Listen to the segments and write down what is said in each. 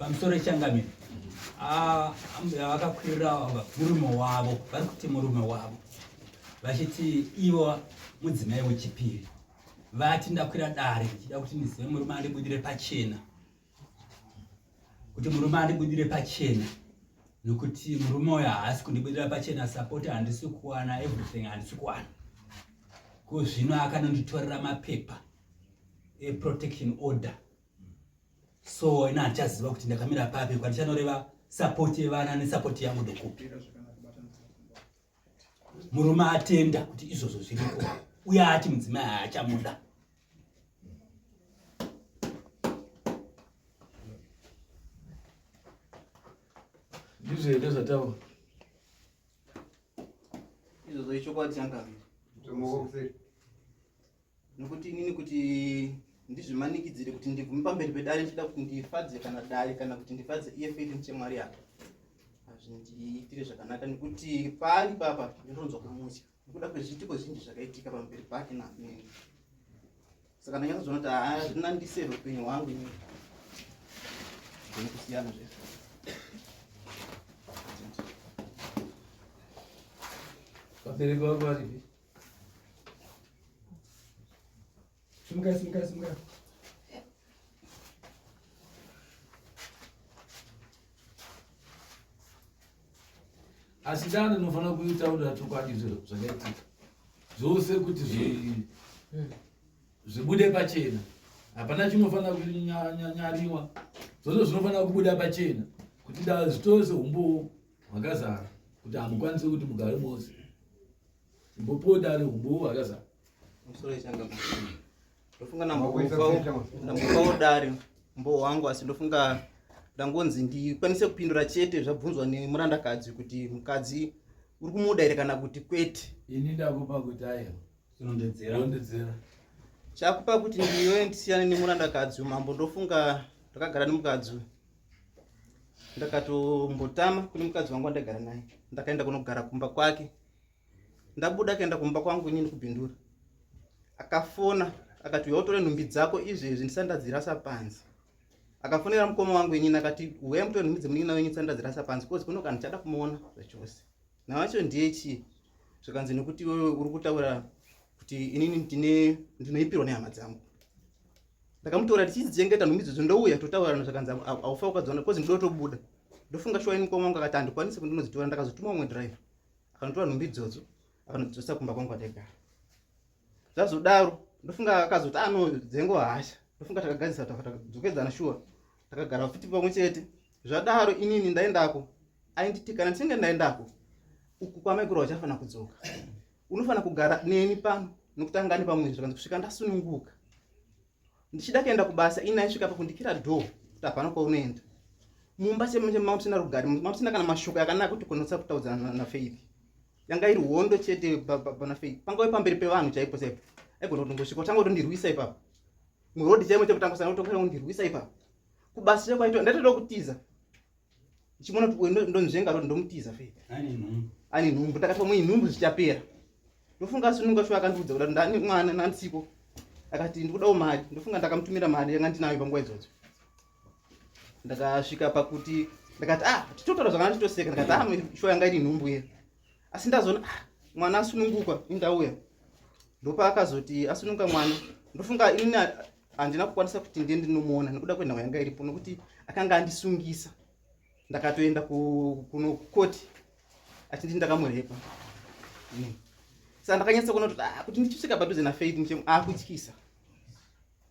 Pamusoro changamire. Ah, vakakwirira murume wavo, vari kuti murume wavo. Vachiti ivo mudzimai wechipiri. Vati ndakwira dare ndichida kuti ndizive murume andibudire pachena. Kuti murume andibudire pachena. Nokuti murume uyo haasi kundibudira pachena support handisi kuwana everything handisi kuwana. Ko zvino akanonditorera mapepa eprotection order so ina handichaziva kuti ndakamira papi kwandichanoreva support yevana nesupport yangu ndokupi murume atenda kuti izvozvo zviriko uye ati mudzimai haachamuda ndizvo here zvataura izvozvo ichokwadi changamire nokuti inini kuti ndizvimanikidzire kuti ndibvume pamberi pedare ndichida kuti ndifadze kana dare kana kuti ndifadze iye faith muchemwari yake hazvindiitire zvakanaka nekuti paari papa ndinonzwa kumutya nekuda kwezviitiko zhinji zvakaitika pamberi pake nanini saka ndanyatsozoona kuti haa zvina ndiseve upenyu hwangu inini zvinokusiyana zvese vabereki vako varipi Simukai, simukai, simukai. Asi dani unofanira kutaura chokwadi zviro zvakaitika zvose kuti zvibude pachena. Hapana chinofanira kunyariwa, zvose zvinofanira kubuda pachena kuti da zvitove seumbowo hwakazara kuti hamukwanisi kuti mugare mose. Mbopo dare umbowo hwakazara. Musoro yechanga ndofunga ndambopawo dare mbowo wangu asi ndofunga ndangonzi ndikwanise kupindura chete zvabvunzwa nemurandakadzi kuti mukadzi uri kumuda here kana kuti kwete. Ini ndakupa kuti aiwa. Rondedzera. Rondedzera. Chakupa kuti ndiwe ndisiyane nemurandakadzi mambo ndofunga ndakagara nemukadzi uyu. Ndakatombotama kune mukadzi wangu wandaigara naye. Ndakaenda kunogara kumba kwake. Ndabuda akaenda kumba kwangu inini kubhindura. Akafona akati uya utore nhumbi dzako izvezvi ndisati ndadzirasa panze. Akafonera mukoma wangu inini akati uya mutore nhumbi dzemunin'ina wenyu ndisati ndadzirasa panze kozi kuno kana ndichada kumuona zvachose. Nawacho ndiye chii? Zvikanzi nekuti iwewe uri kutaura kuti inini ndine ndinoipirwa nehama dzangu. Ndakamutora tichidzichengeta nhumbi idzodzo ndouya totaurana zvakanzi haufa ukadziona kozi ndotobuda. Ndofunga shuwa ini mukoma wangu akati handikwanisi kundinodzitora ndakazotuma umwe driver. Akanotora nhumbi idzodzo akanodzosa kumba kwangu kwataigara. Zvazodaro ndofunga akazoti ano dzengo hasha. Ndofunga takagadzisa takadzokedzana shuwa. Takagara futi pamwe chete. Zvadaro inini ndaendako ainditi kana ndichinge ndaendako uku kwamaiguru vachafanira kudzoka. Unofanira kugara neni pano nokuti anga ane pamwe zvakanzi kusvika ndasununguka. Ndichida kuenda kubasa ini aisvika pakundikira door kuti hapana kwaunoenda. Mumba semusina rugare, mamusina kana mashoko akanaka kuti konotsa kutaudzana naFaith. Yanga iri hondo chete pana Faith. Pangave pamberi pevanhu chaipo chaipo. Aigona kutongosvika kutanga kutondirwisa ipapo. Muroad chaimo chekutanga kusana kutanga kundirwisa ipapo. Kubasa chaiko aito ndaitoda kutiza. Ndichimuona kuti uyu ndonzvenga road ndomutiza Faith. Ane nhumbu. Ndakati pamwe inhumbu zvichapera. Ndofunga asununga shuwa akandiudza kuti ndani mwana nansiko. Akati ndikudawo mari. Ndofunga ndakamutumira mari yanga ndinayo panguva idzodzo. Ndakasvika pakuti ndakati ah titotaura zvakanaka titoseka ndakati ah shuwa yanga iri nhumbu here. Asi ndazoona ah mwana asununguka indauya. Ndopaakazoti asununga mwana. Ndofunga ini handina kukwanisa kuti ndiye ndinomuona nekuda kwenhau yanga iripo nokuti akanga andisungisa. Ndakatoenda kuno koti achindi ndakamurepa. Saka ndakanyatsa kuona kuti ah, kuti ndichisvika padhuze naFaith muchemu akutyisa.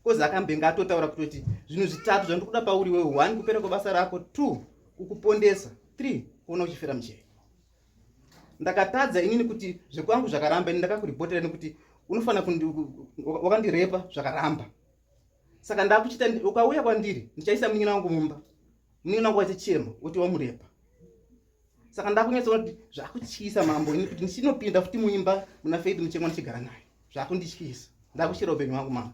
Kozi akambenge atotaura kutoti zvinhu zvitatu zvandikuda pauri wewe, one kupera kwebasa rako, two kukupondesa, three kuona uchifira mujeri. Ndakatadza inini kuti zvekwangu zvakaramba, ini ndakakuripotera nekuti unofanira wakandirepa zvakaramba. Saka ndakuchita ukauya kwandiri ndichaisa munin'ina wangu mumba. Munin'ina wangu wachichema woti wamurepa. Saka ndakunyatsoona kuti zvakutyisa mambo ini kuti ndichinopinda futi muimba muna Faith Muchemwa ndichigara naye. Zvakundityisa. Ndakuchira upenyu hwangu mambo.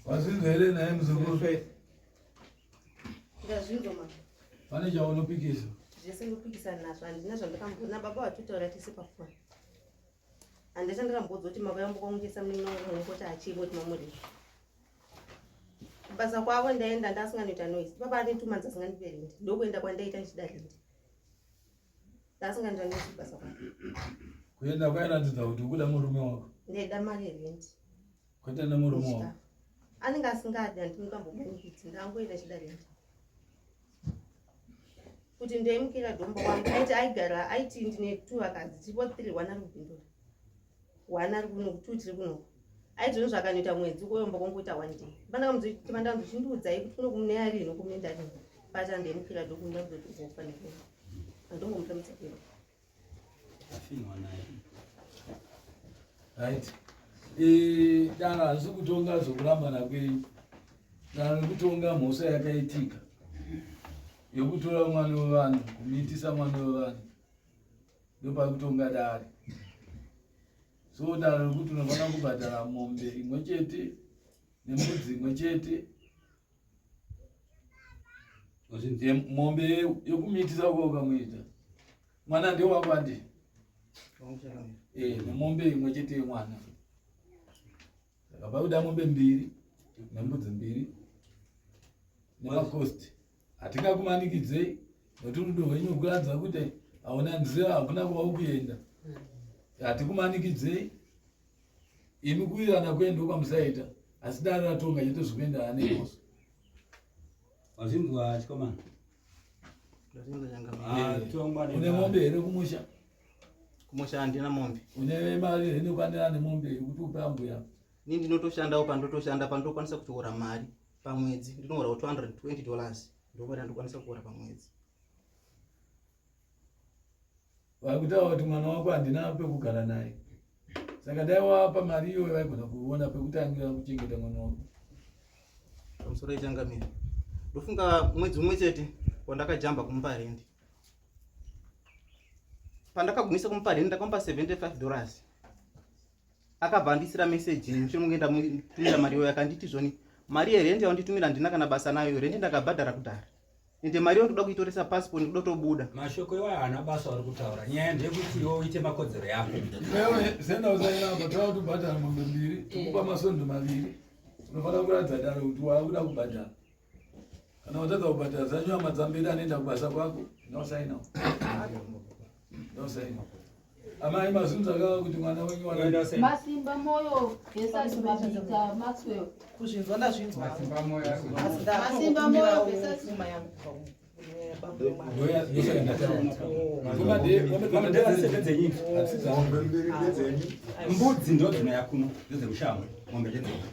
Wazvinzwa here naye muzukuru? Ndazvinzwa mambo. Pane chaunopikisa? Zvese ndinopikisana nazvo handina zvandakamboona baba vatotaura tese pafoni. Handina chandakamboudzwa kuti makayambuka kumuchesa munin'ina wangu mungoti achiri kuti mamuri. Kubasa kwavo ndaenda ndasinganoita noise. Baba ane 2 months asingandipe rent. Ndokuenda kwandaita ndichida rent. Ndasinganoita noise kubasa kwavo. Kuenda kwairatidza kuti ukuda murume wako. Ndaida mari yerent. Kwete nemurume wako. Anenge asingadi handingambomanikidzi ndangoenda chida rent. Kuti ndaimukira dhombo kwangu aiti aigara aiti ndine two vakadzi tiripo three one ari kupindura. One ari kuno two tiri kuno. Aiti zvinhu zvakanoita mwedzi koyomba kwangoita one day. Pandakamuzochindiudzai kuti kuno kumune ari ino kumune ndari. But andaimukira dhombo ndakuzoti kufanira. Andongomutambidza kuenda. Right. Eh, dara hazisi kutonga zvokurambana kwenyu. Dara rekutonga mhosva yakaitika yekutora mwana wevanhu, kumitisa mwana wevanhu, ndopakutonga dare. So dare rekuti unofanira kubhadhara mombe imwe chete nembudzi imwe chete mombe yekumitisa uko ukamuita mwana ndewako andi eh, nemombe imwe chete yemwana saka pakuda mombe mbiri nembudzi mbiri nemakosti hatingakumanikidzei nokuti rudo rwenyu kuratidza kuti hauna nzira hakuna kwaukuenda hatikumanikidzei imi kuwirirana kwenyu ndokwamusaita asi dare ratonga chete zvikuenderana nemhosva Wazvinzwa chikomana? Ah, une mombe here kumusha? Kumusha handina mombe. Une mari here inokwanira nemombe yekuti upe ambuya? Ini ndinotoshandawo pandotoshanda pandokwanisa kutohora mari pamwedzi ndinohorawo 220 dollars ndomari yandokwanisa kuhora pamwedzi. Vakutaura kuti mwana wako handina pekugara naye saka dai wapa mari iyoyo vaigona kuona pekutangira kuchengeta mwana wako. Pamusoro ichangamira ndofunga mwedzi umwe chete wandakajamba kumupa rendi pandakagumisa kumupa rendi ndakamupa 75 dollars akabva andisira message mushure munge ndamutumira mari iyoyo akanditi zvoni mari yerendi yaunditumira handina kana basa nayo rendi ndakabhadhara kudhara ende mari iyo ndoda kuitoresa passport ndoda kutobuda mashoko iwayo haana basa vari kutaura nyaya ndeyekuti iwe uite makodzero yako iwewe senda usaina apa toda kuti ubhadhara mombe mbiri tokupa masondo maviri unofanira kuratidza dare kuti wakuda kubhadhara kana watadza kubhadhara zanyu hama dzamberi anoenda kubasa kwako ndausaina ndausaina amai mazunza kava kuti mwana wenyu wana Masimba Moyo versus Mabika Maxwell. Kuzvinzwa ndazvinzwa. Masimba Moyo ari Asi Masimba Moyo ndakumbirawo versus- pfuma yangu Mombe mbiri ndedzenyu. Mbudzi ndo dzinouya kuno ndedzemushango, mombe ndedzenyu.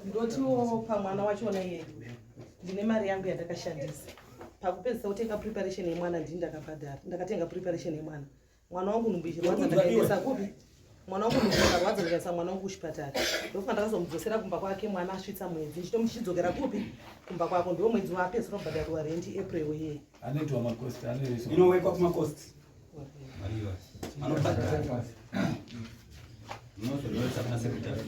Ndotiwo pamwana wachona iyeyu ndine mari yangu yandakashandisa pakupedzisa kutenga preparation yemwana ndini ndakabhadhara ndakatenga preparation yemwana mwana wangu nhumbu ichirwadza ndakaendesa kupi mwana wangu nhumbu ikarwadza ndikaisa mwana wangu kuchipatara ndofunga ndakazomudzosera kumba kwake mwana asvitsa mwedzi ndichitomuchidzokera kupi kumba kwako ndiwo mwedzi waapedzisira kubhadharirwa rendi april iyeye anoitwa makosti anoiswa inowekwa kumakosti anobhadhara unozonyoresa kuna sekretary.